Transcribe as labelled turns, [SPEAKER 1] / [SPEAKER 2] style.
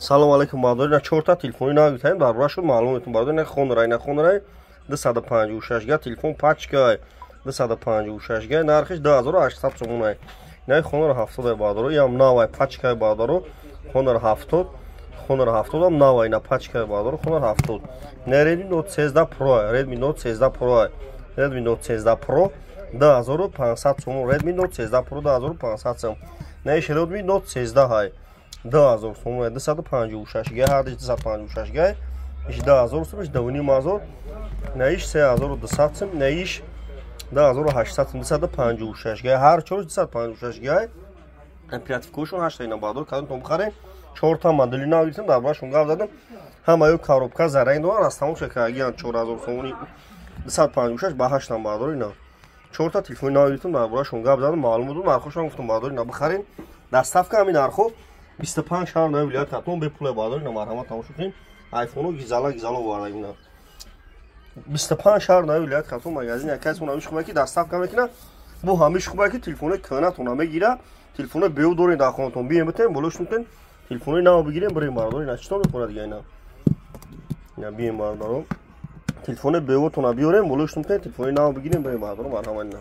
[SPEAKER 1] Салом алейкум, бародари. На чорта телефони нав гирифтаем, дар бора шуд маълум метун, бародари. На Хонор, на Хонор 256 га, телефон пачка 256 га, нархиш 2800 сомон. На Хонор 70, бародаро, ям навай, пачка, бародаро, Хонор 70, Хонор 70 ам навай, на пачка, бародаро, Хонор 70. На Redmi Note 13 Pro, Redmi Note 13 Pro, Redmi Note 13 Pro 2500 сомон, Redmi Note 13 Pro 2500 сом. На Redmi Note 13 ҳай 2000 сомон, 256 га, ҳардиш 256 га, иш 2000 сом, иш 2500, на иш 3200 сом, на иш 2800 сом, 256 га, ҳар чорш 256 га. Оперативкошон 8 ина, бародаро, кадомтон бихарем. Чорта модели нав гирифтем, дар борашон гап задам. Ҳамаё коробка заранг доран, аз тамоша кагиян 4000 сомони 256 ба 8, бародаро. Ина чорта телефони нав гирифтем, дар борашон гап задам, маълум буд, нархошон гуфтам, бародаро. Ина бихарем, доставка ҳамин нархо 25 шаҳр нави вилоят Хатлон бепуле, бародаро. Ина марҳамат, тамошо кунед, айфоно гизала гизало оварда. Ина 25 шаҳр нави вилоят Хатлон магазин якайсмон ҳамиш хубе, ки доставка мекунад. Бо ҳамиш хубе, ки телефони кӯҳнатона мегира. Телефони беу дорем дар хонатон, бием битем, болош мутен, телефони нав бигирем, бирем, бародаро. Ина читон мехӯрад дига? Ина бием, бародаро, телефони беутона биёрем, болош мутен, телефони нав бигирем, бирем, бародаро, марҳамат. Ина.